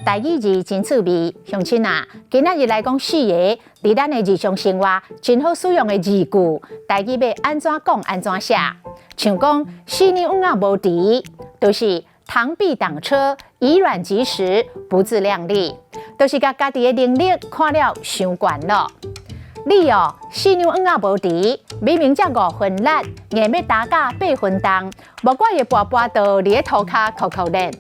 台語字真趣味，鄉親啊，今仔日來講四个，佇咱的日常生活真好使用的字句，台語欲按怎講按怎寫？像講死扭癢仔無挈，就是螳臂擋車，以卵擊石，不自量力，就是共家己的能力看了傷懸囉。你哦，死扭癢仔無挈，明明才5分力，硬欲擔甲8分重，無怪會跋跋倒佇咧塗跤哭哭臉。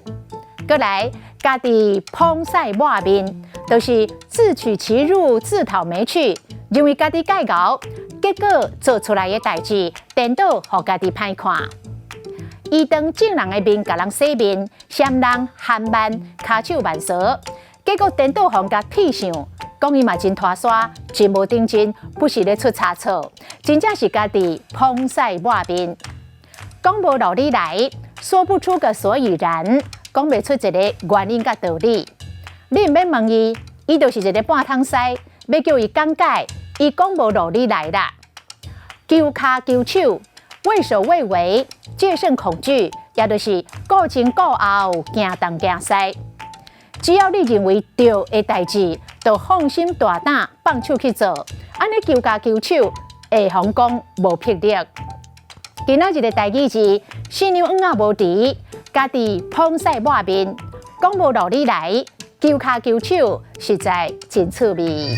閣來，家己膨屎抹面，就是自取其辱，自討沒趣，認為家己蓋𠢕，結果做出來的代誌，顛倒予家己歹看。伊當眾人的面共人洗面，嫌人憨慢，跤手慢趖，結果顛倒予人共戲笑，講伊嘛真拖沙，真無長進，不時咧出差錯，真正是家己膨屎抹面。講無路理來，說不出個所以然，講袂出一个原因佮道理。你毋免問伊，伊就是一个半桶西，欲叫伊講解，伊講無路理來啦。求跤求手，畏首畏尾，戒慎恐懼，也就是顧前顧後，驚東驚西。只要你認為對的代誌，就放心大膽放手去做，按呢求跤求手，會予人講無魄力。今仔日的台語字，死扭癢仔無挈，家己膨屎抹面，講無路理來，求跤求手，實在真趣味。